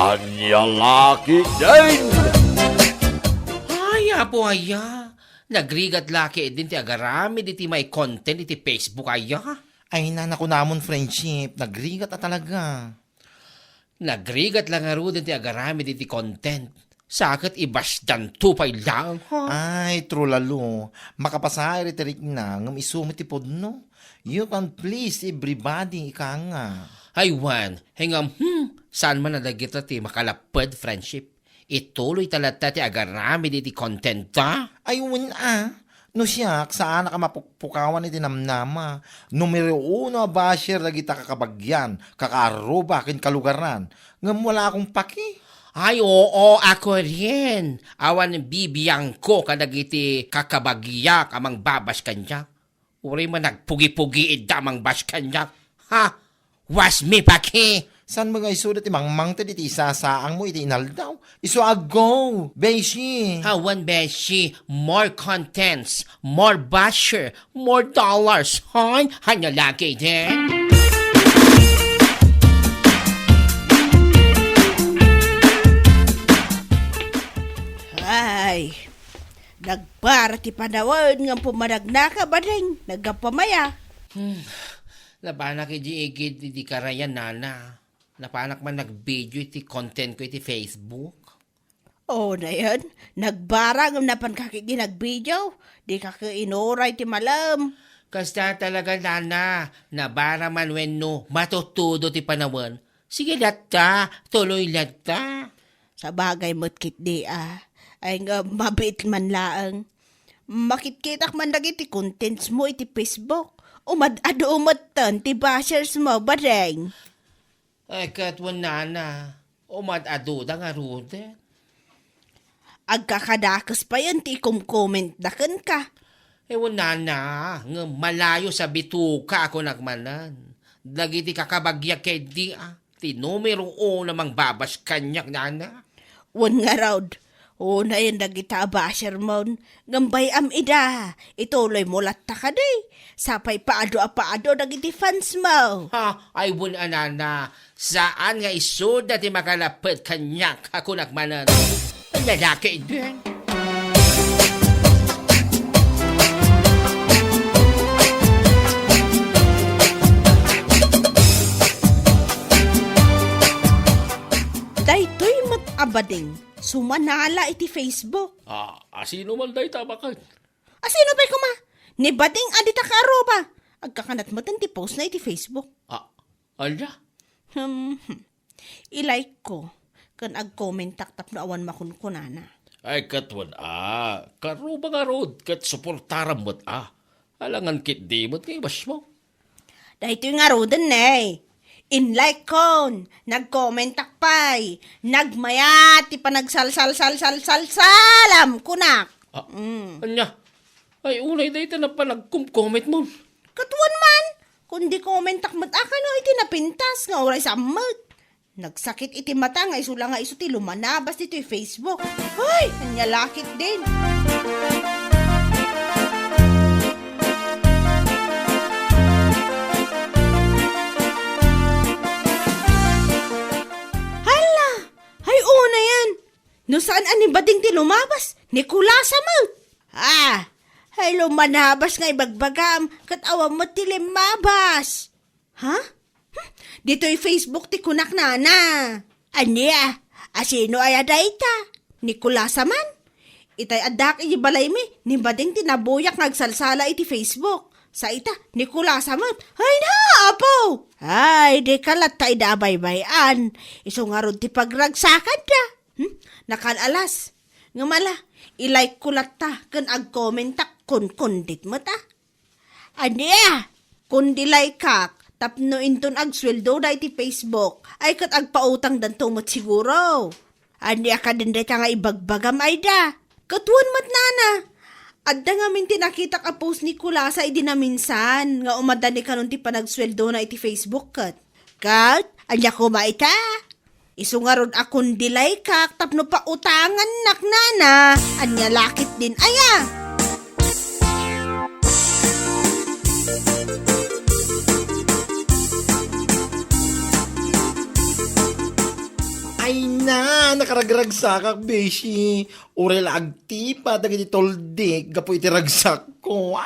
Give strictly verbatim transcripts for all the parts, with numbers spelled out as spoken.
Ania la ketdin? Ay, Apo aya! Nagrigat la ketdin ti agaramid iti maicontent iti Facebook aya? Ay, na, nakunamon, friendship, nagrigat a talaga. Nagrigat la ngaruden ti agaramid iti content. Sa ket ibasdanto pay laeng, ha? Ay, true, Lalo. Makapasair iti rikna, ngem isu met ti pudno. You can please everybody, ika nga. Ay, wen, ngem, hmm, saan man a dagita ti makalapped, friendship? Ituloyta latta ti agaramid iti content ta? Ay, wen a. No siak, saanak a mapukpukawan iti namnama. Numero uno a basher dagita kakabagian, kakaarruba, ken kalugaran. Ngem wala akong paki. Ay, oo, ako rin. Awan bibiangko kadagiti kakabagiak a mangbabash kaniak. Uray man nagpugi-pugi ida a mangbash kaniak. Ha? Was me paki! Saan met nga isuda ti mangmangted iti isasaang mo iti inaldaw? Isu a go, beshi! Awan, beshi. More contents, more basher, more dollars. Hoy, ania la ketdin? Ay, nagbara ti panawen ngem pumanagnaka, Bading. Naggapu a maya. Hmm. Napanak idiay igid iti karayan, nana. Napanak man nagvideo iti content ko iti Facebook. O, nayon, nagbara ngem napanka ketdi nagvideo. Dika ket inuray ti malem. Kasta talaga, nana. Nabara man wenno matutudo ti panawen. Sige latta, tuloy latta. Sabagay met ketdi a. Ay nga, mabiit man laeng. Makitkitak man dagiti contents mo iti Facebook. Umad-adu metten ti bashers mo, Bading. Ay, ket wen, nana, umad-aduda ngaruden. Agkakadakes payen ti ikomkomentda kenka. Ay, wen, nana, ngem malayo sa bituka a kunak manen. Dagiti kakabagiak ketdi a, ti numero uno a mangbabash kaniak, nana. Wen ngarud, unayen dagita a basher mon, ngem bay-am ida, ituloy mo latta kadi. Sapay paadu a paadu dagiti fans mo. Ha, ay wen a, nana, saan nga isuda ti makalapped kaniak a kunak manen. Ania la ketdin? Daytoy met a Bading, sumanala iti Facebook. A, asino man dayta, baket? Asino pay koma? Ni Bading a dita kaaruba. Agkakanat metten ti postna iti Facebook. A, ania? Hmm. I-like-ko ken agkomentak tapno awan makunkunana. Ay, ket wen a, kaaruba ngarud ket suportaram met a. Alangan ketdi met nga ibashmo. Daytoy ngaruden ne. In-like-kon, nagkomentak pay, nagmayat ti panagsalsalsalsalsalsalam kunak. A, Mm. Ania? Ay, unay dayta napan nagkomkoment mon. Ket wen man, kundi komentak met a kano iti napintas nga uray saan met. Nagsakit iti mata nga isu la nga isu ti lumanabas ditoy Facebook. Hoy! Ania la ketdin? Hala! Ay, unayen! No saan a ni Bading ti lumabas, ni Kulasa met. Ah! Ay, lumanabas nga ibagbagam, ket awan met ti limmabas. Ha? Hmm, ditoy Facebook ti kunak, nana. Ania? Asino aya dayta? Ni Kulasa man? Itay addaak iti balaymi, ni Bading ti nabuyak nga agsalsala iti Facebook. Sa ita, ni Kulasa man. Ay na, apo! Ay, dika latta ida a baybay-an. Isu ngarud ti pagragsakanda. Hmm? Nakal-alas. Ngem ala, i-like ko latta ken agkomentak kunkundit met a. Ania? Kundi like-ak tapno inton agsueldo da iti Facebook, ay ket agpautangdanto met siguro. Ania kadin dayta nga ibagbagam, ayda? Ket wen met, nana. Adda ngamin ti nakitak a post ni Kulasa idi naminsan nga umadda ni kanon ti panagsueldona iti Facebook ket. Ket, ania koma ita? Isu ngarud a kundi like-ak tapno pautangannak, nana. Ania la ketdin aya? Ay, Na, nakaragragsakak, beshi. Uray la agtipat dagiti tuldik gapu iti ragsakko.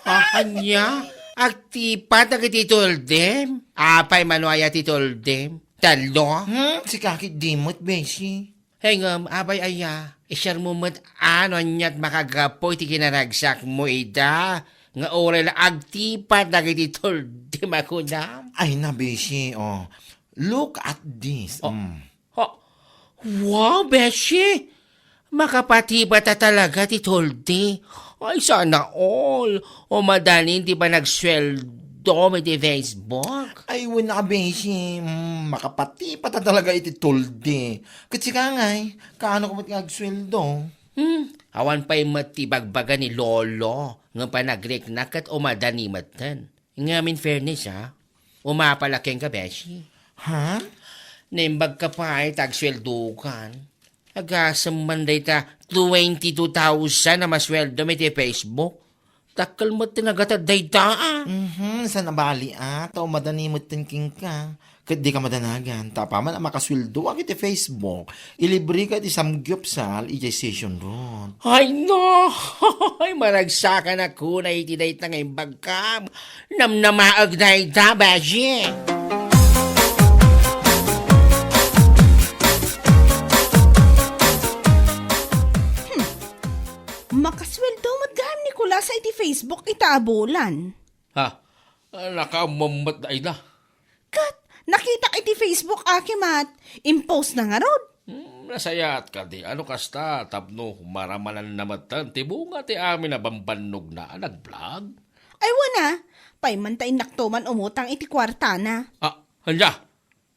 Ah, ania? Agtipat dagiti tuldim? Apay mano aya ti tuldim? Tallo? Hmm, sika ketdi met, beshi. Hey, ngem, apay aya, i-share mo met a no aniat makagapu iti kinaragsakmo ida, nga uray la agtipat dagiti tuldim a kunam. Ay na, beshi, oh. Look at this. Oh. Mm. Ha? Wow, beshi! Makapatibata talaga ti tuldi. Ay, sana all. O madanin ti panagsueldo iti Facebook. Ay, wen a, beshi. Mm, makapatibata talaga iti tuldi. Ket sika ngay, kaano ka met nga agsueldo? Hmm, awan pay met ti bagbaga ni Lolo nga panagriknak ket umadani metten. Ngem in fairness, ha? Umapal a kenka, beshi. Ha? Naimbag ka pay ta agsueldokan. Agasem man dayta twenty-two thousand a masueldom iti Facebook. Dakkel met ti nagated dayta, ah. Mhm, saan a bali, ah. Ta umadani metten kenka. Ket dika madanagan, ta apaman a makasueldoak iti Facebook, ilibreka iti samgyupsal idiay Session Road. Ay, no! Ay, maragsakan ako na iti dayta nga imbagkam. Namnamaeg dayta, beshi! Hmm. Makasueldo met gayam ni Kulasa iti Facebook ita a bulan. Ha? Nakaammom met dayta. Ket nakitak iti Facebook a kimat, impost na ngarud. Hmm, nasayaat kadi. Ano kasta, tapno maramananna metten ti bunga ti amin a bambannogna a nag-vlog? Ay, wen a, pay man ta innakto man umutang iti kuartana. Ah, ania?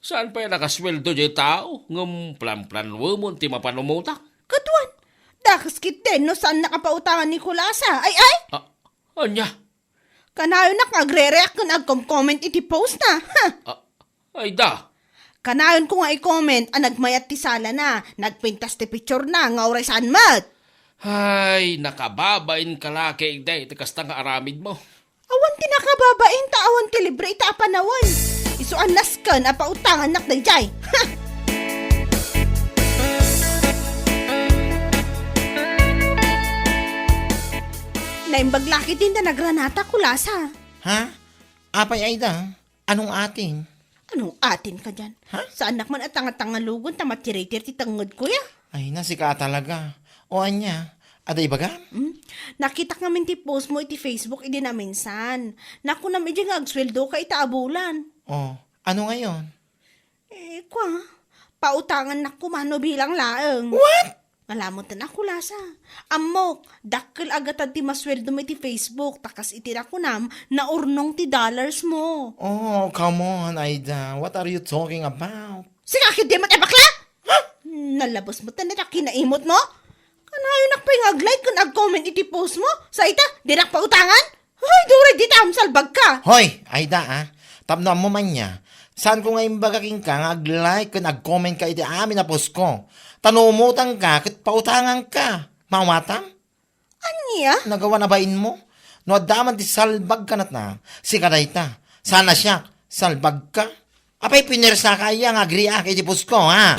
Saan pay a nakasueldo diay tao? Ngem plan-planuemon ti mapan umutang? Ket wen, dakes ketdin no saannak a pautangan ni Kulasa. Ay, ay! Ah, ania? Kanayonak nga agre-react ken agkom-comment iti post na. Ha! Ah, ay da. Kanayonko nga i-comment a nagmayat ti salana, nagpintas ti picture na, nga uray saan met. Ay, nakababain ka la ketdi iti kasta nga aramidmo. Awan ti nakababain ta awan ti libre ita a panawen. Isu a nasken a pautangannak daydiay. Ha! Naimbag la ketdin ta nagranata, Kulasa. Ha? Apay, Aida? Anong atin? Anong atin kadian? Ha? Saannak man a tangatangalugon ta matiritir ti tengngedko ya. Ay, na, sika talaga. O ania, adda ibagam? Hmm? Nakitak ngamin ti post mo iti Facebook idi naminsan. Nakunam idi nga agsueldoka ita a bulan. O, ano ngayon? Eh, kwa, pautangannak koma no bilang laeng. What? Malamoten a, Kulasa. Ammok, dakkel a gatad ti masueldom iti Facebook, ta kas iti nakunam, naurnong ti dollars mo. Oh, come on, Aida. What are you talking about? Sika ketdi met a bakla! Ha? Nalabes met ta kinaimot mo? Kanayonak pay nga ag-like ken ag-comment iti post mo? Sa ita, dinak pautangan? Ay, Doray, dita, salbag ka! Hoy, Aida, ah. Tapno ammo man nia, saanko nga imbaga kenka nga ag-like ken ag-comment ka iti amin a post ko. Ta no umutang ka, ket pautangan ka. Maawatam? Ania? Nagawan a bain mo? No adda man ti salbag kanatna, sika dayta. Saan a siak, salbag ka? Apay, pinersa ka aya nga agriak iti post ko, ha?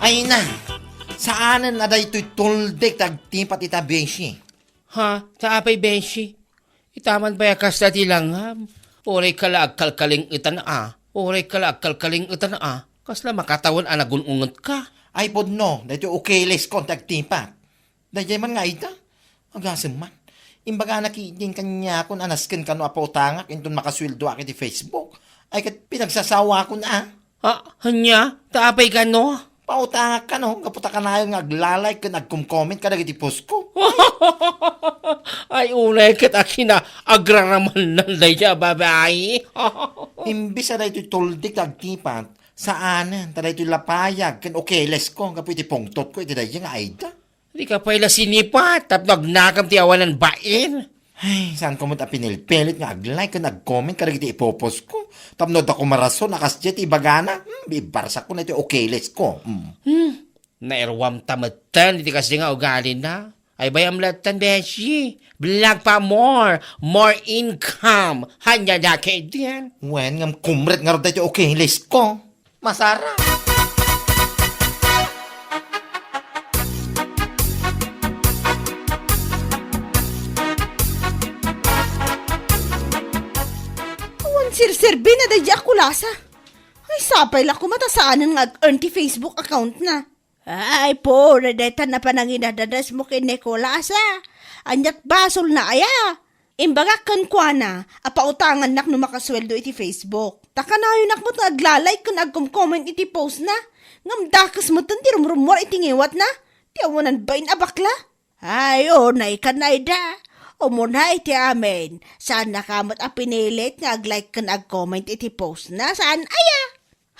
Ay na, saanen a daytoy tuldek ti agtipat ita, beshi. Ha? Ta apay, beshi? Itaman pay a kasta ti langam. Uray ka la agkalkaling-etan a. Uray ka la agkalkaling-etan a. Kasla makatawen a nagun-unget ka. Ay, pudno, daytoy ukeles ko ti agtipat. Daydiay man nga ita. Agasem man. Imbagana ketdin kaniakon a nasken kano a pautangak inton makasueldoak iti Facebook. Ay, ket pinagsasawakon a. Ah, ania? Ta apay kano? Pautangak kano, gapu ta kanayon nga agla-like ken agkom-comment kadagiti post ko. Ay, unay ket a kinaagraramannan dayta a babai. Imbis a daytoy tuldek ti agtipat, saanen, ta daytoy lapayag ken ukeles ko gapu iti pungtot ko iti daydiay nga Aida. Di ka pay la sinipat, tapno agnakam ti awanan bain. Ay, saan ko met a pinilpilit nga ag-like ken ag-comment kadagiti ipopost ko. Tapno adda ko marason a kasdiay ti ibagana, hmm, bibarsakon iti ukeles ko. Hmm. Hmm. Nairwam ta metten iti kasdi nga ugalina. Ay, bayam latta, beshi. Vlog pa more. More income. Ania da ketdin? Wen, ngem kumret ngarud daytoy okay list ko. Masara. Awan serserbi na daydi a kulasa. Ay, sapay la koma ta saanen nga ag-earn ti Facebook account na. Ay, puro dayta na pananginadadas mo ken Nicolas, a. Aniat basol na aya? Imbagak kenkuana a pautangannak no makasueldo iti Facebook. Ta kanayonak met nga agla-like ken agkom-comment iti post na. Ngem dakes metten ti rumrumuar iti ngiwatna. Ti awanan bain a bakla. Ay, unay kan Aida. Umuna iti amin. Saannaka met a pinilit nga ag-like ken ag-comment iti post na. Saan aya?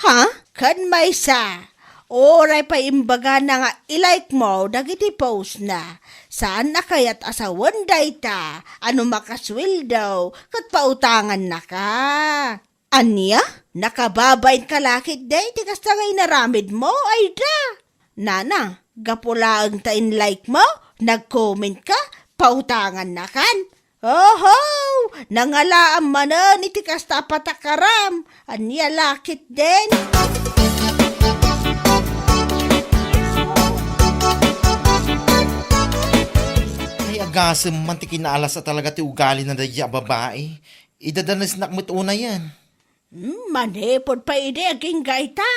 Ha? Ken maysa, uray pay imbagana nga i-like mo dagiti post na, saan a kayat a sawen dayta a no makasueldo ket pautangannaka. Ania? Nakababain ka la ketdi iti kasta nga inaramid mo, Aida? Nana, gapu laeng ta in-like mo, nag-comment ka, pautangannakan. Oho! Nangalaam manen iti kasta a patakaram. Ania la ketdin? Ay, agasem man ti kinaalas a talaga ti ugali na daydi a babai. Idadanesnak met unayen. Hmm, manipud pay idi agingga ita.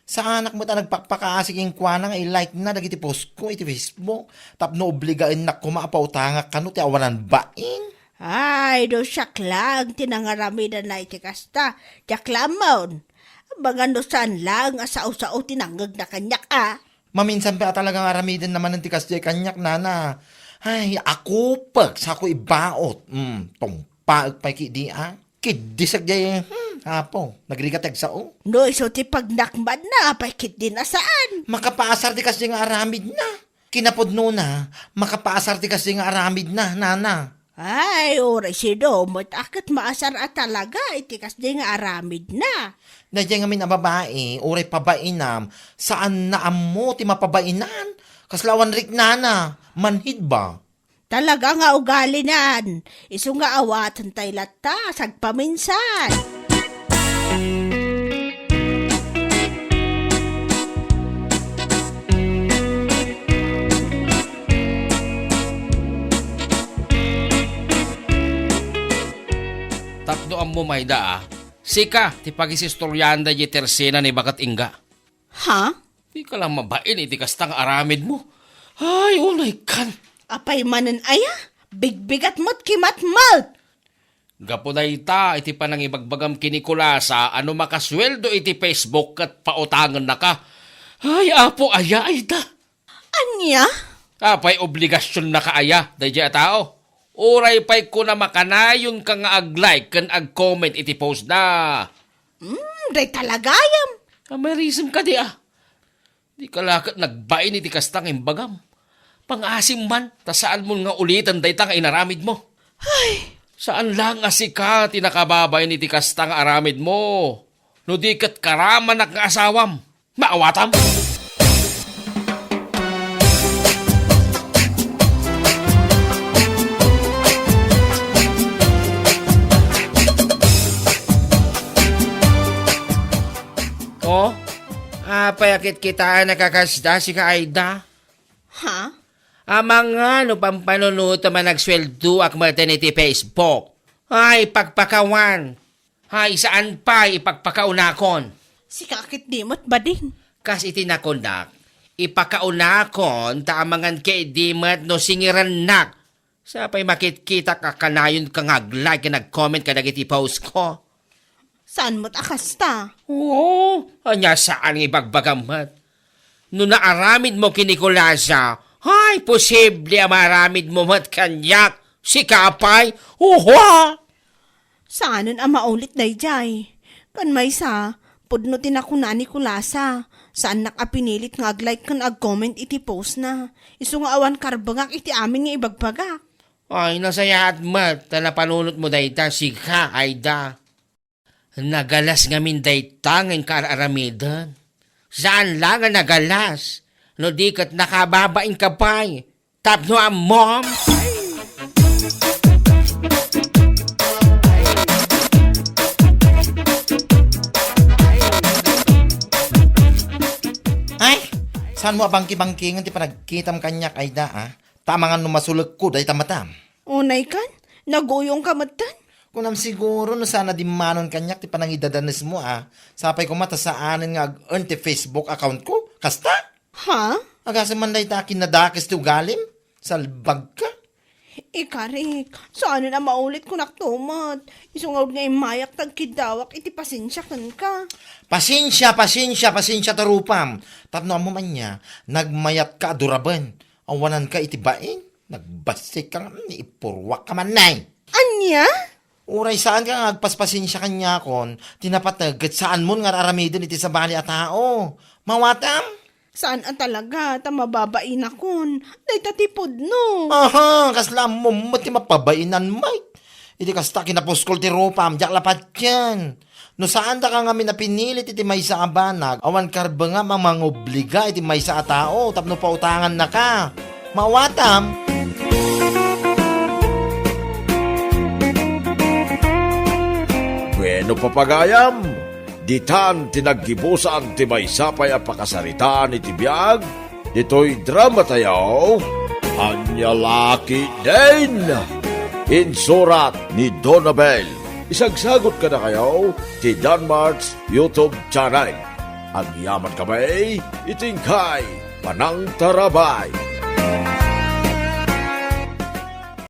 Saanak met a nagpakpakaasi kenkuana nga i-like na dagiti post ko iti Facebook tapno obligaennak koma a pautangak kano ti awanan bain. Ay, no siak laeng ti nangaramidanna iti kasta, diak la ammo. Amangan no saan laeng a sao-sao ti nangngegna kaniak a. Maminsan pay a talaga nga aramidenna manen ti kasdiay kaniak, nana. Ay, akupek, sako ibaot. Hmm, tumpaek pay ketdi a. Kiddisek diay, hmm, Apo, nagrigat ti agsao. No isu ti pagnakmanna, apay ketdin a saan? Makapaasar ti kasdiay nga aramidna. Kinapudnona, makapaasar ti kasdiay nga aramidna, nana. Ay, uray sino met a ket maasar a talaga iti kasdiay nga aramidna. Daydiay ngamin a babai, uray pabainam, saanna ammo ti mapabainan. Kasla awan riknana, manhid ba? Talaga nga ugalinan. Isu nga awaten tay latta, sagpaminsan. Tapno ammo, Aida, a, sika ti pagisistoriaan daydiay Tersena ni baket Ingga. Ha? Dika la mabain iti kasta nga aramidmo. Ay, unay kan. Apay manen aya? Bigbigat met kimatmat. Gapu dayta, iti panangibagbagam ken ni Kulasa a no makasueldo iti Facebook ket pautangennaka. Ay, Apo, aya, Aida? Ania? Apay obligasionnaka aya daydiay a tao? Uray pay kunam a kanayonka nga ag-like ken ag-comment iti post na. Hmm, dayta la gayam. Amay reason kadi a. Dika la ket nagbain iti kasta nga imbagam. Pangasim man, ta saanmon nga uliten dayta nga inaramidmo. Ay! Saan laeng a sika ti nakababain iti kasta nga aramidmo. No di ket karamanak nga asawam. Maawatam? Oh, apay a kitkitaen a kakasda, sika, Aida? Ha? Amangan no pampanunotem a nagsueldoak metten iti Facebook. Ay, pakpakawan. Ay, saan pay ipakpakaunakon? Sika ket di met bading. Kas iti nakunak, ipakaunakon ta amangan ket di met no singirennak. Sapay makitkitak a kanayonka nga ag-like ken ag-comment kadagiti post ko. Saan met a kasta? Oo, ania saan nga ibagbagam met? No naaramidmo ken ni Kulasa, ay, posible a maaramidmo met kaniak. Sika pay? Uha! Saanen a maulit daydiay. Ken maysa, pudno ti nakuna ni Kulasa. Saannak a pinilit nga ag-like ken ag-comment iti post na. Isu nga awan karbengak iti amin nga ibagbagak. Ay, nasayaat met ta napanunotmo dayta, sika, Aida. Nagalas ngamin dayta nga inka ar-aramiden. Saan la nga nagalas. No di ket nakababain ka pay. Tapno ammom? Ay, saan mo abangki-bangkingen ti panagkitam kaniak, Aida, a? Ta amangan no masulekko dayta matam. Unay kan? Naguyong ka metten? Kunam siguro no saan a dimmanon kaniak ti panangidadanesmo, a? Sapay koma ta saanen nga ag-earn ti Facebook account ko. Kasta? Ha? Agasem man dayta a kinadakes ti ugalim? Salbag ka. Ikarik, saanen a maulit kunak to met. Isu ngarud nga immayak ta agkiddawak iti pasensia kenka. Pasensia, pasensia, pasensia ta rupam. Tapno ammom ania, nagmayatka a duraben. Awananka iti bain. Nagbassit ka nga, ipurruak ka man, nay. Ania? Uray saan ka nga agpaspasensia kaniakon, ti napateg ket saanmon nga ar-aramiden iti sabali a tao. Mawatam? Saan a talaga ta mababainakon. Dayta ti pudno. Aha, kasla ammom met ti mapabainan, Mike. Iti kasta, kinapuskol ti rupam, diak la patien. No saandaka ngamin a pinilit iti maysa a banag, awan karbengam a mangobliga iti maysa a tao tapno pautangannaka. Mawatam? Bueno, papagayam, ditan ti naggibusan ti maysa pay a pakasaritaan iti biag ditoy drama tayo, Ania La Ketdin. Insurat ni Donabel. Isagsagot kadakayo ti Danmart's YouTube channel. Agyaman kami iti inkay panangtarabay.